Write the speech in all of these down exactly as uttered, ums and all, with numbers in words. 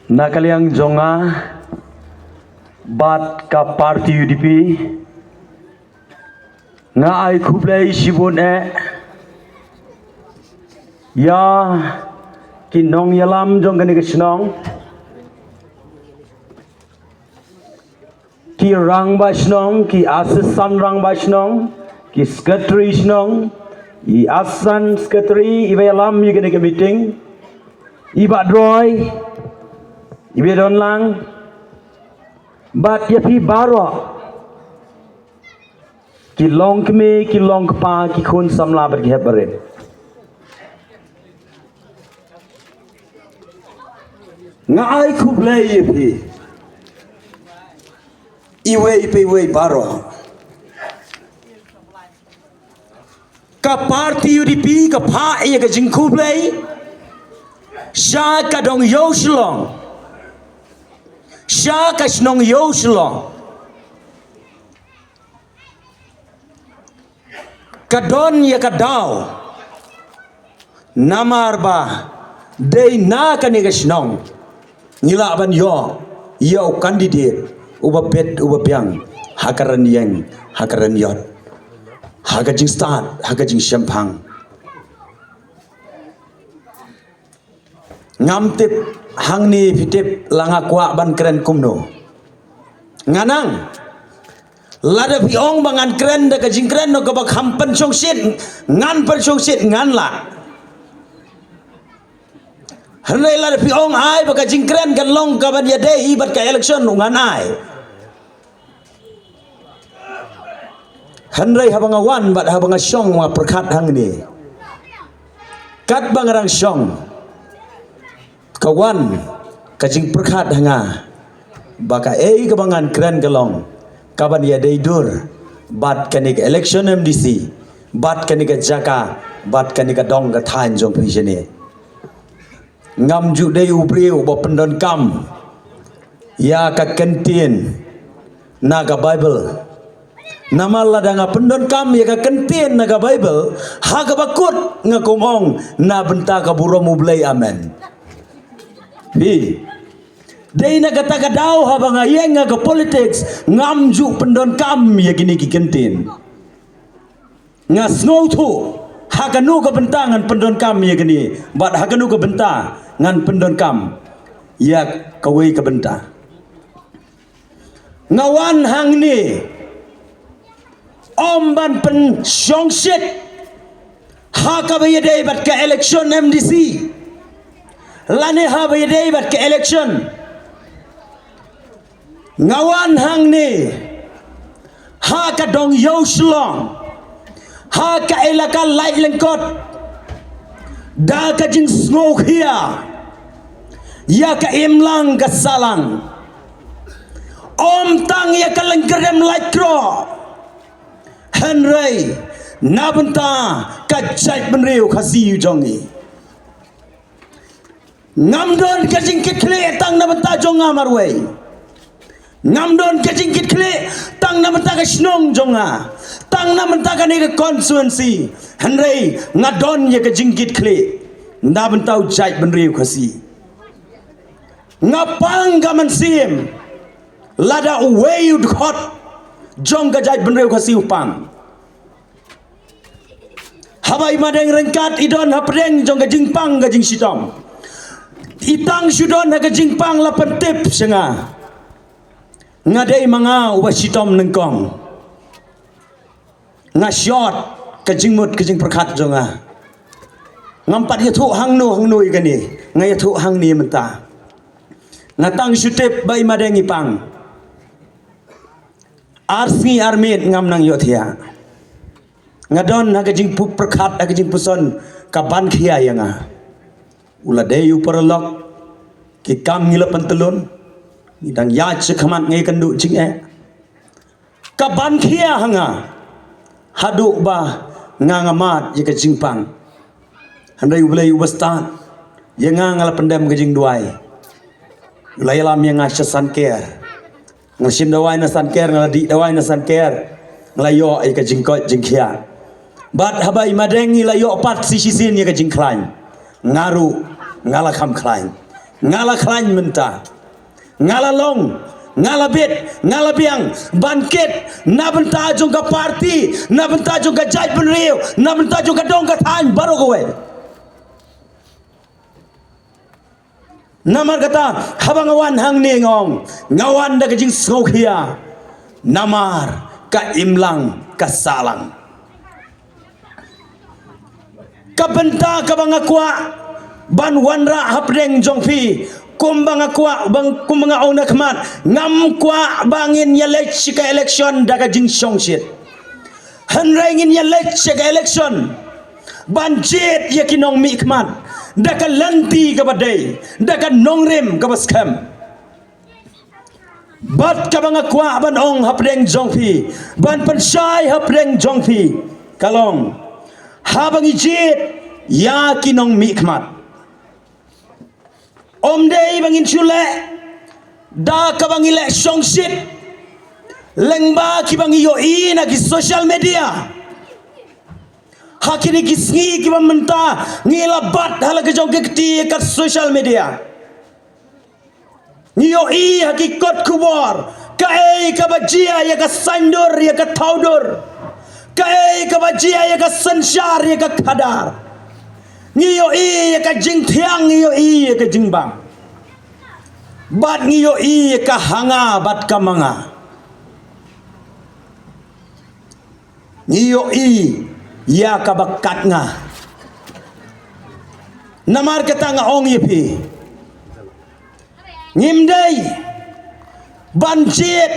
Na ka liang jong nga bad ka party U D P, nga ai khublei shibun eh ïa ki nongïalam jong kane ka shnong, ki rangbah shnong, ki assistant rangbah shnong, ki secretary shnong, i assistant secretary, i ba ïalam ïa kane ka meeting, i Bah Droi, i ba don lang, bad ïa phi baroh ki long kmie, ki long kpa, ki khun samla bad ki hep barit. Nga ai khublei ïa phi iwei pa iwei baroh. Ka party U D P ka phah ïa ka jingkhublei sha ka dong ïew Shillong, sha ka shnong ïew Shillong. Ka don ïa ka daw namar ba dei na kane ka shnong ngi lah ban ïoh ïa u candidate uba bit uba biang ha ka rynïeng, ha ka rynïot, ha ka jingstad, ha ka jingshemphang. Ngam tip hangne phi tip la nga kwah ban kren kumno. Nga nang, lada phi ong ba ngan kren da ka jingkren no kaba kham pynshongshit, ngan pynshongshit, ngan lah. Hynrei lada phi ong ai ba ka jingkren kan long kaban ïadei hi bad ka election, ngan ai. Hynrei haba nga wan bad haba nga shong, nga pyrkhat hangne, katba nga dang shong, ka wan ka jingpyrkhat ha nga ba kaei kaba ngan kren ka long kaban ïadei dur bad kane ka election M D C, bad kane ka jaka, bad kane ka dong ka thaiñ jong phi shane. Ngam ju dei u briew ba pyndonkam ïa ka kyntien na ka Baibl. Namar lada nga pyndonkam ïa ka kyntien na ka Baibl, ha kaba kut nga kum ong na bynta ka burom U Blei, amen. Phi, dei na kata ka daw haba nga ïeng ha ka politics ngam ju pyndonkam ïa kine ki kyntien. Nga sngewthuh ha kano ka bynta ngan pyndonkam ïa kane, bad ha kano ka bynta ngan pyndonkam ïa kawei ka bynta. Nga wan hangne ym ban pynshongshit ha kaba ïadei bad ka election M D C lane haba ïadei bad ka election. Nga wan hangne ha ka dong ïew Shillong, ha ka elaka Laitlyngkot, da ka jingsngewkhia ïa ka imlang ka sahlang. Ym tang ïa ka lyngkyrdem lait kro, hynrei na bynta ka jaitbynriew Khasi u jong ngi. Ngam don ka jingkitkhlieh tang na bynta jong nga marwei. Ngam don ka jingkitkhlieh tang na bynta ka shnong jong nga, tang na bynta kane ka constituency. Hynrei nga don ïa ka jingkitkhlieh na bynta u jaitbynriew Khasi. Nga pang ka mynsiem lada uwei u dkhot jong ka jaitbynriew Khasi u pang. Haba i Madeng ryngkat i don hapdeng jong ka jingpang ka jingshitom, i tang shu don ha ka jingpang la pyntip sha nga. Nga dei ma nga uba shitom nyngkong. Nga shot ka jingmut ka jingpyrkhat jong nga. Ngam pat ïathuh hangno hangno ïa kane, nga ïathuh hangne mynta. Nga tang shu tip ba i Madeng i pang. Ar sngi ar miet ngam nang ïohthiah. Nga don ha ka jingpyrkhat, ha ka jingpuson, ka ban khia ïa nga. U la dei u paralok, ki kam ngi la pyntlun, ngi dang ïaid sha khmat, ngi kynduh jingeh. Ka ban khia ha nga haduh ba nga nga mad ïa ka jingpang. Hynrei U Blei uba stad ïa nga, nga la pyndem ka jingduwai. U la ïalam ïa nga sha Sanker. Nga la shim dawai na Sanker, nga la dih dawai na Sanker. Nga la ïoh ïa ka jingkoit jingkhiah. Bad haba i Madeng i la ïoh pat shi shisien ïa ka jingkhlaiñ, nga ruh nga la kham khlaiñ. Nga la khlaiñ mynta. Nga la long, nga la bit, nga la biang ban kit na bynta jong ka party, na bynta jong ka jaitbynriew, na bynta jong ka dong ka thaiñ baroh kawei. Namar kata, haba nga wan hangne nga ong, nga wan da ka jingsngewkhia. Namar ka imlang ka sahlang. Ka bynta kaba nga kwah ban wanrah hapdeng jong phi, kumba nga kwah, bang, kumba nga ong na khmat, ngam kwah ba ngin ïaleit sha ka election da ka jingshongshit. Hynrei ngin ïaleit sha ka election ban jied ïa ki nongmihkhmat da ka lynti kaba dei, da ka nongrim kaba skhem. Bad kaba nga kwah ban ong hapdeng jong phi, ban pynshai hapdeng jong phi, ka long, haba ngi jied ïa ki nongmihkhmat, ym dei ba ngin shu leh da kaba ngi leh shongshit lyngba kiba ngi ïohi na ki social media. Ha kine ki sngi kiba mynta ngi la bat ha la ka jong ka kti ka social media. Ngi ïohi ha ki kot khubor kaei kaba jia ïa ka saiñdur, ïa ka thawdur, kaei kaba jia ïa ka synshar, ïa ka khadar. Ngi ïohi ïa ka jingthiang, ngi ïohi ïa ka jingbam. Bad ngi ïohi ïa ka ha nga bad ka ma nga. Ngi ïohi ïa kaba kat nga. Namar kata nga ong ïa phi, ngim dei ban jied,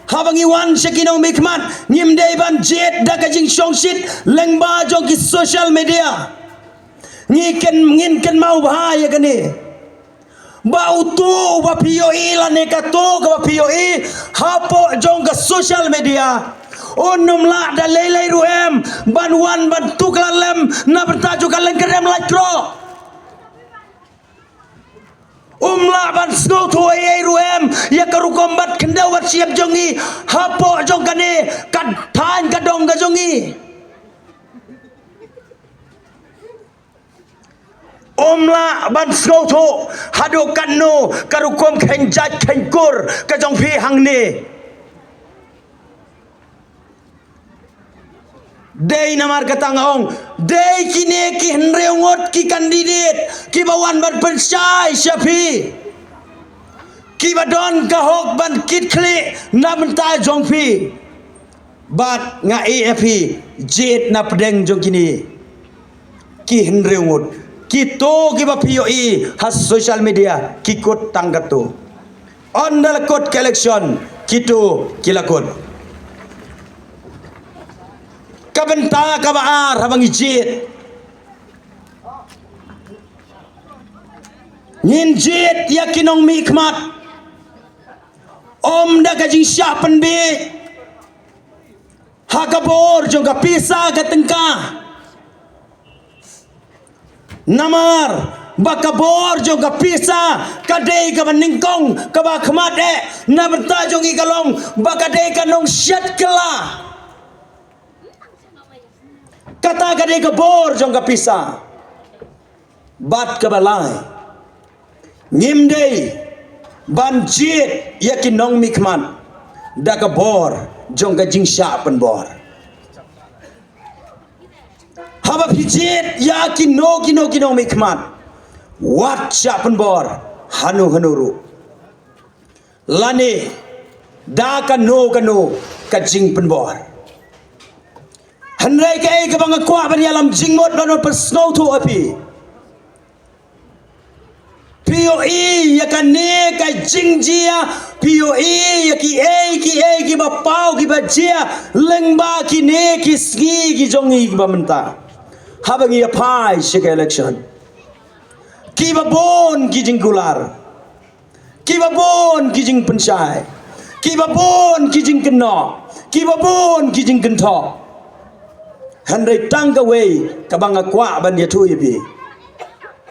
haba ngi wan sha ki nongmihkhmat, ngim dei ban jied da ka jingshongshit lyngba jong ki social media. Ngi kyn, ngin kynmaw bha ïa kane. Ba uto uba phi ïohi lane kato kaba phi ïohi hapoh jong ka social media, un ym lah da lei lei ruh em ban wan ban tuklar lem na bynta jong ka lyngkyrem lait troh. Um lah ban sngewthuh ei ei ruh em ïa ka rukom bat khyndew bat shyiap jong ngi hapoh jong kane ka thaiñ ka dong ka jong ngi. Um lah ban sngewthuh haduh katno ka rukom kheiñ jait kheiñ kur ka jong phi hangne. Dei namar kata nga ong, dei kine ki hynriew ngut ki candidate kiba wan ban pynshai sha phi, kiba don ka hok ban kit khlieh na bynta jong phi. Bad nga ïa phi jied na pdeng jong kine ki hynriew ngut. Kito kiba phi ïohi ha social media ki kut tang kato. Ynda la kut ka election kito ki la kut. Ka bynta kaba ar haba ngi jied, ngin jied ïa ki nongmihkhmat. Ym da ka jingshah pynbeit ha ka bor jong ka pisa ka tyngka. Namar ba ka bor jong ka pisa ka dei kaba nyngkong kaba khmat eh na bynta jong ngi ka long ba ka dei ka nongshad kylla. Kata ka dei ka bor jong ka pisa. Bad kaba lai, ngim dei ban jied ïa ki nongmihkhmat da ka bor jong ka jingshah pynbor. Haba phi jied ïa kino kino ki nongmihkhmat, wat shah pynbor hano hano ruh lane da kano kano ka jingpynbor. Hynrei kaei kaba nga kwah ban ïalam jingmut ban pynsngewthuh ïa phi. Phi ïohi ïa kane ka jingjia, phi ïohi ïa kiei kiei kiba paw kiba jia lyngba kine ki sngi ki jong ngi kiba mynta. Haba ngi ïa phai sha ka election, kiba bun ki jingkular, kiba bun ki jingpynshai, kiba bun ki jingkynnoh, kiba bun ki jingkynthoh. Hynrei tang kawei kaba nga kwah ban ïathuh ïa phi.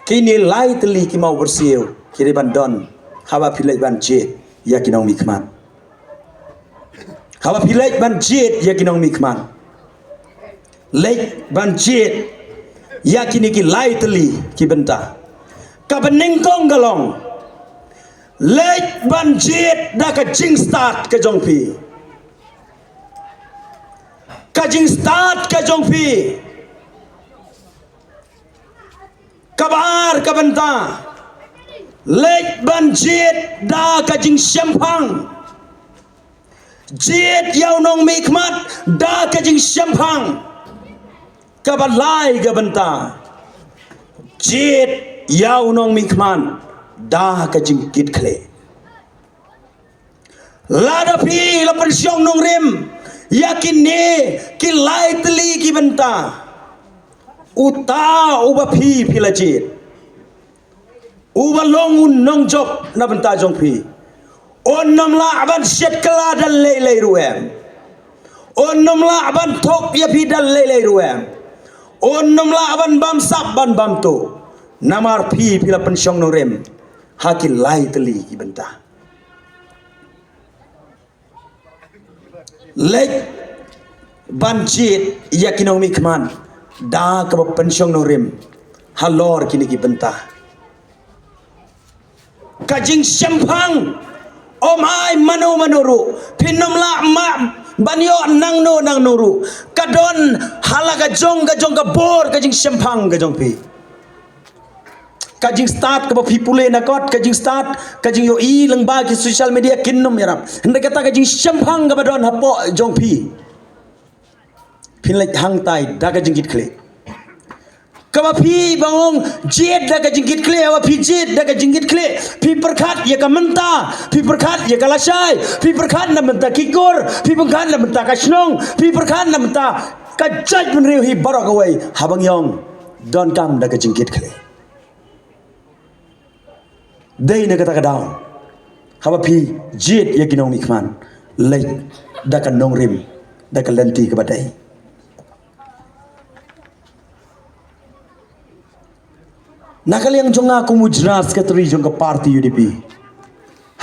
Kine lai tylli ki mawbyrsiew ki dei ban don haba phi leit ban jied ïa ki nongmihkhmat. Haba phi leit ban jied ïa ki nongmihkhmat, leit ban jied ïa kine ki lai tylli ki bynta. Kaba nyngkong ka long, Leit ban jied da ka jingstad ka jong phi. Ka jingstad ka jong phi. Kaba ar ka bynta. Leit ban jied da ka jingshemphang. Jied ïa u nongmihkhmat da ka jingshemphang. Kaba lai ka bynta. Jied ïa u nongmihkhmat da ka jingkitkhlieh. Lada phi la pynshong nongrim ïa kine ki lai tylli ki bynta, uta uba phi phi la jied, uba long u nongjop na bynta jong phi, un ym lah ban shet kylla da lei lei ruh em. Un ym lah ban thok ïa phi da lei lei ruh em. Un ym lah ban bamsap ban bamtuh. Namar phi phi la pynshong nongrim ha ki lai tylli ki bynta. Leit ban jied ïa ki nongmihkhmat da kaba pynshong nongrim halor kine ki bynta. Ka jingshemphang ym ai mano mano ruh. Phin ym lah ban ïoh nangno nangno ruh. Ka don ha la ka jong ka jong ka bor ka jingshemphang ka jong phi. Ka jingstad kaba phi pule na kot, ka jingstad, ka jingïohi lyngba ki social media kin ym ïarap. Hynrei kata ka jingshemphang kaba don hapoh jong phi, phin leit hangtai da ka jingkitkhlieh. Kaba phi ba ong jied da ka jingkitkhlieh, ba phi jied da ka jingkitkhlieh, phi pyrkhat ïa ka mynta, phi pyrkhat ïa ka lashai, phi pyrkhat na mynta ki kur, phi pyrkhat na mynta ka shnong, phi pyrkhat na mynta ka jaitbynriew hi baroh kawei. Haba ngi ong donkam da ka jingkitkhlieh. Dei na kata ka daw, haba phi jied ïa ki nongmihkhmat, leit da ka nongrim, da ka lynti kaba dei. Na ka liang jong nga kum u General Secretary jong ka party U D P,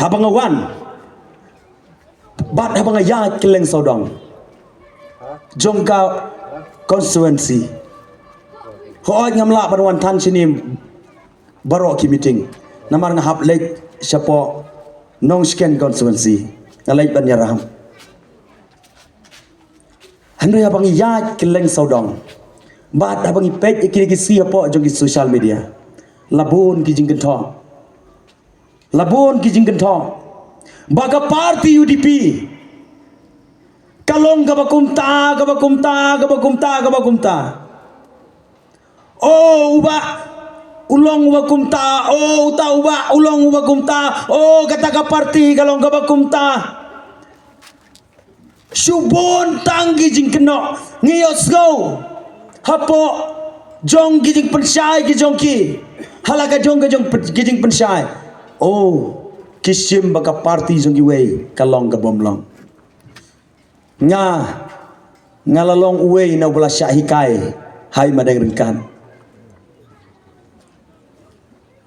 haba nga wan bad haba nga ïaid kylleng sawdong jong ka constituency, hooid ngam lah ban wan than shane baroh ki meeting, namar nga hap leit shapoh Nongshken constituency, nga leit ban ïarap. Hynrei haba ngi ïaid kylleng sawdong bad haba ngi peit ïa kine ki sngi hapoh jong ki social media, la bun ki jingkynthoh, la bun ki jingkynthoh ba ka party U D P ka long kaba kumta, kaba kumta, kaba kumta, kaba kumta. O u bah u long uba kumta, o uta u bah u long uba kumta, o kata ka party ka long kaba kumta. Shu bun tang ki jingkynnoh ngi ïohsngew hapoh jong ki jingpynshai ki jong ki, ha la ka jong ka jong ki jingpynshai. O ki shim ba ka party jong kiwei ka long kabym long. Nga, nga la long uwei na uba la shah hikai ha i madeng ryngkat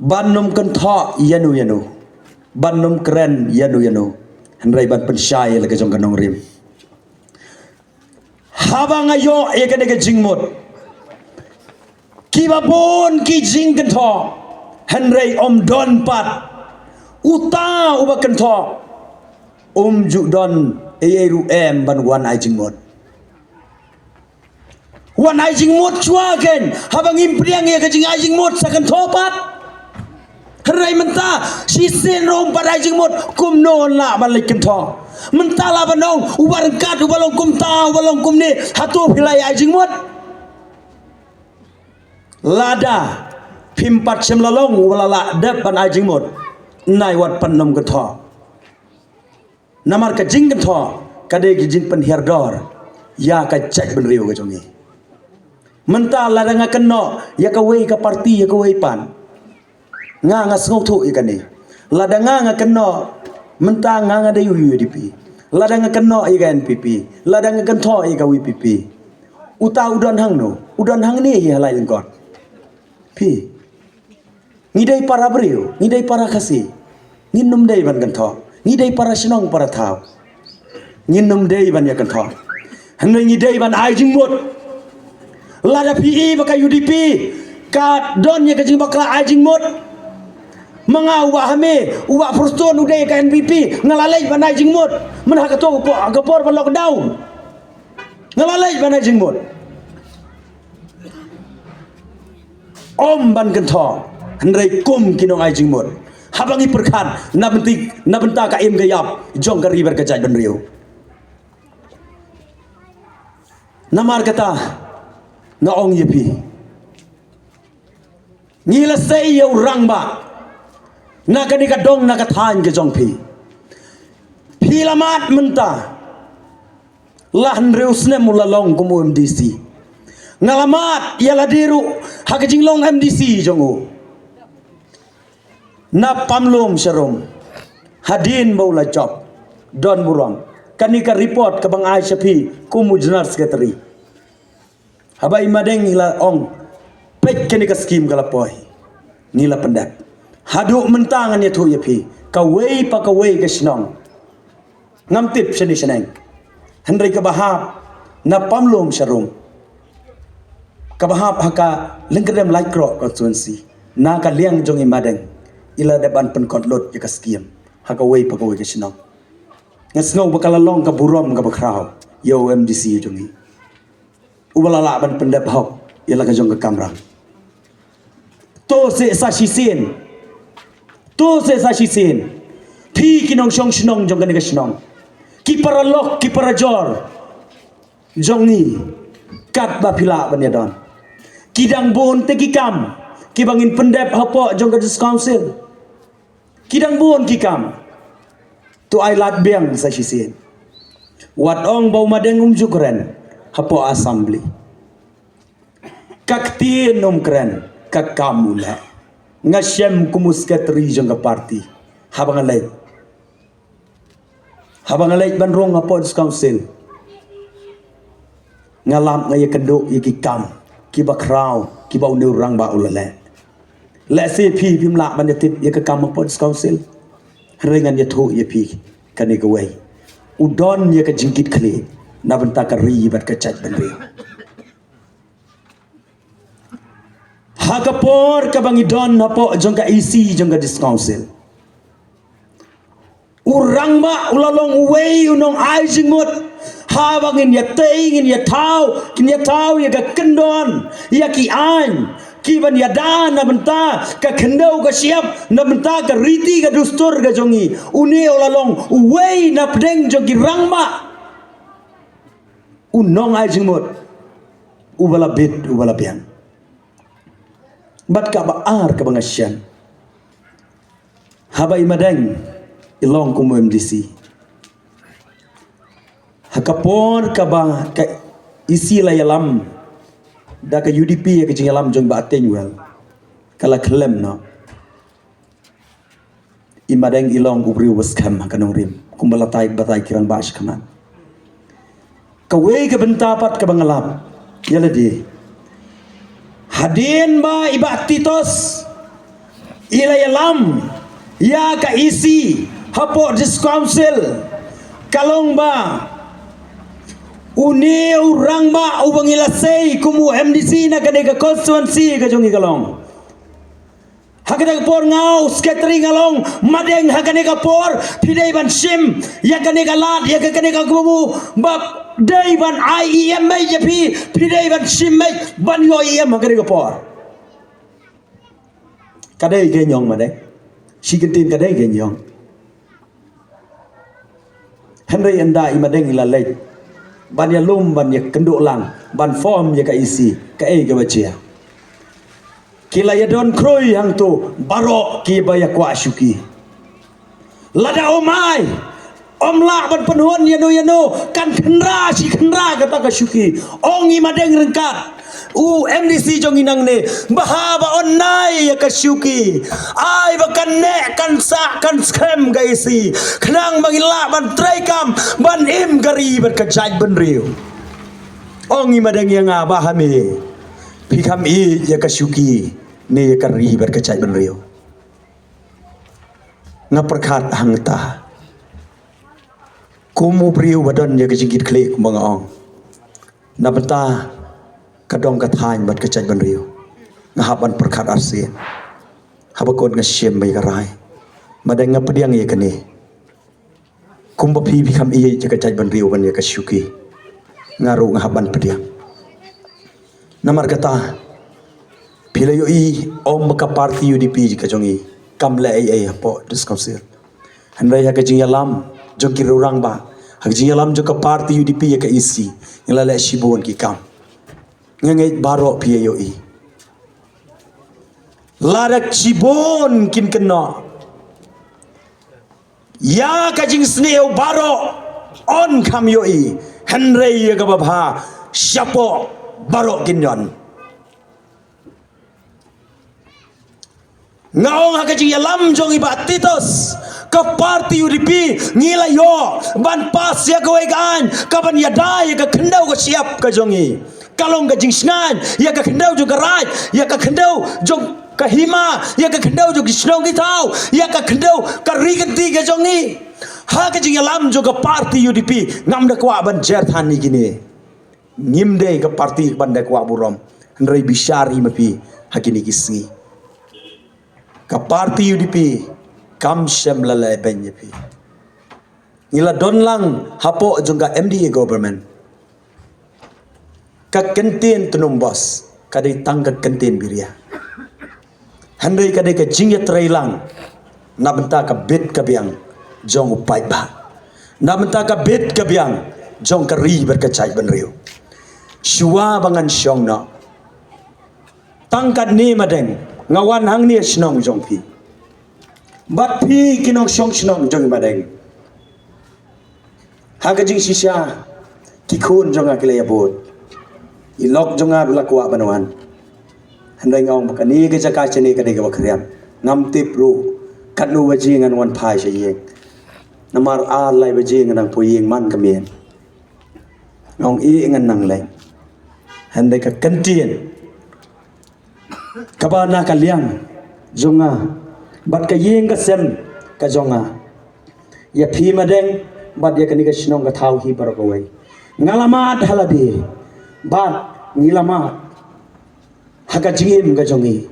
ban ym kynthoh ïano ïano, ban ym kren ïano ïano, hynrei ban pynshai ïa la ka jong ka nongrim. Haba nga ïoh ïa kane ka jingmut, kiba bun ki jingkynthoh, hynrei ym don pat uta uba kynthoh. Um ju don ei ei ruh em ban wan ai jingmut. Wan ai jingmut shuwa kein, haba ngim pdiang ïa ka jingai jingmut sa kynthoh pat. Hynrei mynta shisien ruh um pat ai jingmut, kumno un lah ban leit kynthoh? Mynta lah ban ong uba ryngkat uba long kumta uba long kumne, hato phi la ai jingmut? Lada phim pat shym la long uba la lah dep ban ai jingmut, nai wat pan nym kynthoh. Namar ka jingkynthoh ka dei ka jingpynhiar dor ïa ka jaitbynriew ka jong ngi. Mynta lada nga kynnoh ïa kawei ka party ïa kawei pat, nga nga sngewthuh ïa kane. Lada nga nga kynnoh, mynta nga nga dei u U D P, lada nga kynnoh ïa ka N P P, lada nga kynthoh ïa ka V P P, uta u don hangno? U don hangne hi ha lai lyngkot. Phi, ngi dei para briew, ngi dei para Khasi. Ngin nym dei ban kynthoh. Ngi dei para shnong para thaw. Ngin nym dei ban ïa kynthoh. Hynrei ngi dei ban ai jingmut. Lada phi i ba ka U D P ka don ïa ka jingbakla ai jingmut, Ma nga u Bah Hame, u Bah Prestone u dei ka N P P, nga la leit ban ai jingmut. Mynta ha kato ka por, ha ka por ba lockdown, nga la leit ban ai jingmut. Ym ban kynthoh, hynrei kum ki nong ai jingmut, haba ngi pyrkhat na bynta, na bynta ka im ka ïap jong ka ri bad ka jaitbynriew. Namar kata nga ong ïa phi, ngi la sei ïa u rangbah na kane ka dong, na ka thaiñ ka jong phi. Phi la mad mynta, la hynriew snem u la long kum u M D C. Nga la mad ïa lade ruh ha ka jinglong M D C jong u. Na Pamlong Sharum, hadien ba u la jop, don burom. Kane ka report kaba nga ai sha phi kum u General Secretary. Haba i Madeng i la ong, peit kane ka skim ka la poi, ngi la pyndep. Haduh mynta ngan ïathuh ïa phi, kawei pa kawei ka shnong, ngam tip shane shaneng, hynrei kaba hap na Pamlong Sharum, kaba hap ha ka Lyngkyrdem Laitkroh constituency, na ka liang jong i Madeng i la dep ban pynkut lut ïa ka skim ha kawei pa kawei ka shnong. Nga sngew ba ka la long ka burom kaba khraw ïa u M D C jong ngi, uba la lah ban pyndep hok ïa la ka jong ka kamram. To seh sa shisien, to seh sa shisien, phi ki nongshong shnong jong kane ka shnong, ki paralok ki parajor jong ngi, katba phi lah ban ïadon. Ki dang bun te ki kam kiba ngin pyndep hapoh jong ka District Council. Ki dang bun ki kam. To ai lad biang sa shisien. Wat ong ba u Madeng um ju kren hapoh Assembly. Ka ktien um kren, ka kam u leh. Nga shem kum u secretary jong ka party, haba nga leit, haba nga leit ban rung hapoh District Council, nga lap, nga ïakynduh ïa ki kam kiba khraw kiba une u rangbah u la leh. Lehse phi phim lah ban ïatip ïa ka kam hapoh District Council, hynrei ngan ïathuh ïa phi kane kawei, u don ïa ka jingkitkhlieh na bynta ka ri bad ka jaitbynriew. Ha ka por kaba ngi don hapoh jong ka E C jong ka District Council, u rangbah u la long uwei u nong ai jingmut. Haba ngin ïatei, ngin ïathaw, ngin ïathaw ïa ka kyndon, ïa ki aiñ kiban ïada na bynta ka khyndew ka shyiap, na bynta ka riti ka dustur ka jong ngi, une u la long uwei na pdeng jong ki rangbah, u nong ai jingmut uba la bit, uba la biang. Bad kaba ar kaba nga shem, haba i Madeng i long kum u M D C, ha ka por kaba ka E C la ïalam da ka U D P ïa ka jingïalam jong Bah Teiñwell, ka la khlem noh. I Madeng i long u briew ba skhem ha ka nongrim, kumba la batai, batai ki rangbah shakhmat. Kawei ka bynta pat kaba nga lap ïa lade, hadien ba i Bah Titos i la ïalam ïa ka E C hapoh District Council, ka long ba une u rangbah uba ngi la sei kum u M D C na kane ka constituency ka jong ngi, ka long, ha kane ka por nga u secretary nga long, Madeng, ha kane ka por phi dei ban shim ïa kane ka lad, ïa ka, kane ka kabu ba dei ban ai E M beit ïa phi, phi dei ban shim beit ban ïoh E M ha kane ka por. Ka dei ka ñiong, Madeng, shi kyntien ka dei ka ñiong. Hynrei ynda i Madeng i la leit ban ïalum, ban ïakynduh lang, ban form ïa ka E C, kaei kaba jia? Ki la ïadon khrui hangto baroh kiba ïa kwah shuki. Lada um ai, um lah ban pynhun ïano ïano, kan khynra shi khynra kata ka shuki. Ong i Madeng ryngkat u M D C jong ngi nangne, ba haba un ai ïa ka shuki, ai ba kan neh, kan sah, kan skhem ka E C, khnang ba ngin lah ban treikam, ban im ka ri bad ka jaitbynriew. Ong i Madeng ïa nga, Bah Hame, phi kham ïeit ïa ka shuki ne ïa ka ri bad ka jaitbynriew? Nga pyrkhat hangta, kum u briew ba don ïa ka jingkitkhlieh kumba nga ong, na bynta ka dong ka thaiñ bad ka jaitbynriew, nga hap ban pyrkhat arsien. Haba kut nga shim ba ïa ka rai. Madeng nga pdiang ïa kane. Kumba phi phi kham ïeit ïa ka jaitbynriew ban ïa ka shuki. Nga ruh nga hap ban pdiang. Namar kata phi la ïohi ym ba ka party U D P ka jong i kam leh ei ei hapoh District Council. Hynrei ha ka jingïalam jong ki rangbah, ha ka jingïalam jong ka party U D P ïa ka E C, ngi la leh shibun ki kam. Nga ngeit baroh phi ïohi. Lada shibun kin kynnoh ïa ka jingsniew baroh yn kham ïohi, hynrei ïa kaba bha shapoh baroh kin don. Nga ong ha ka jingïalam jong i Bah Titus, ka party U D P ngi la ïoh ban pass ïa kawei ka aiñ kaban ïada ïa ka khyndew ka shyiap ka jong i. Ka long ka jingshngaiñ ïa ka khyndew jong ka raij, ïa ka khyndew jong ka hima, ïa ka khyndew jong ki shnong ki thaw, ïa ka khyndew ka ri ka kti ka jong i. Ha ka jingïalam jong ka party U D P ngam da kwah ban jer than ïa kine. Ngim dei ka party ban da kwah burom. Hynrei bishar i ma phi ha kine ki sngi. Ka party U D P kam shym la leh beiñ ïa phi. Ngi la don lang hapoh jong ka M D A government. Ka kyntien tnum bos ka dei tang ka kyntien biria. Hynrei ka dei ka jingïatreilang na bynta ka bit ka biang jong u paidbah, na bynta ka bit ka biang jong ka ri bad ka jaitbynriew. Shuwa ba ngan shong noh, tang katne madeng nga wan hangne shnong jong phi. Bad phi ki nongshong shnong jong i madeng, ha ka jingshisha ki khun jong nga ki la ïabud. I lok jong nga ruh la kwah ban wan. Hynrei nga ong ba kane ka jaka shane ka dei kaba khriat. Ngam tip ruh katno baje ngan wan phai sha ïing. Namar ar lai baje ngan nang poi ïing man ka miet. Nga ong ïa ngan nang leit. Hynrei ka kyntien kaba na ka liang jong nga bad ka ïing ka sem ka jong nga, ïa phi madeng bad ïa kane ka shnong ka thaw hi baroh kawei. Nga la mad ha lade bad ngi la mad ha ka jingim ka jong i,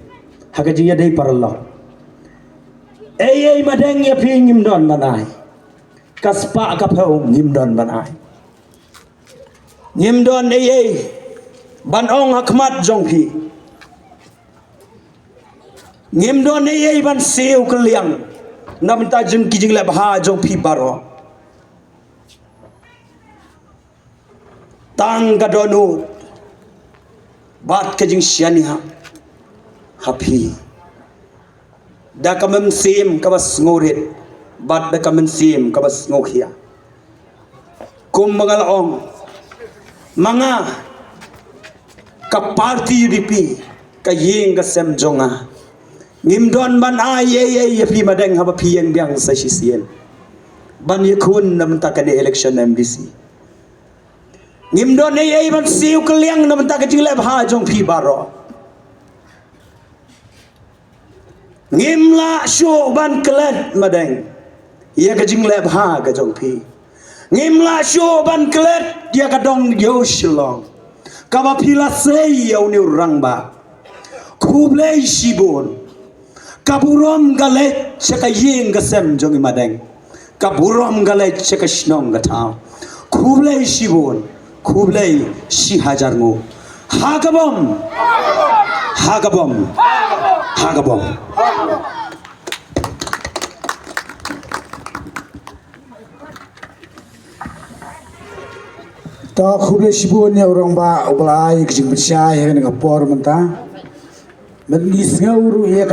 ha ka jingïadei paralok. Ei ei madeng ïa phi ngim don ban ai. Ka spah ka phew ngim don ban ai. Ngim don ei ei ban ong ha khmat jong phi. Ngim don ei ei ban siew kylliang na bynta jong ki jingleh bha jong phi baroh. Tang ka dohnud bad ka jingshaniah ha phi. Da ka mynsiem kaba sngewrit bad da ka mynsiem kaba sngewkhia. Kumba nga la ong, ma nga, ka party U D P, ka ïing ka sem jong nga, ngim don ban ai ei ei ïa phi madeng haba phi ïeng biang sa shisien ban ïakhun na bynta kane election M D C. Ngim don ei ei ban siew kylliang na bynta ka jingleh bha jong phi baroh. Ngim lah shuh ban klet madeng ïa ka jingleh bha ka jong phi. Ngim lah shuh ban klet ïa ka dong ïew Shillong kaba phi la sei ïa une u rangbah. Khublei shibun. Ka burom ka leit sha ka ïing ka sem jong i madeng. Ka burom ka leit sha ka shnong ka thaw. Khublei shibun. Khublei shi hajar nguh. Ha ka bom. Ha ka bom. Ha ka bom. Ta khublei shibun ïa u rangbah uba la ai ka jingpynshai ha kane ka por mynta. Mynta ngi sngew ruh ïa ka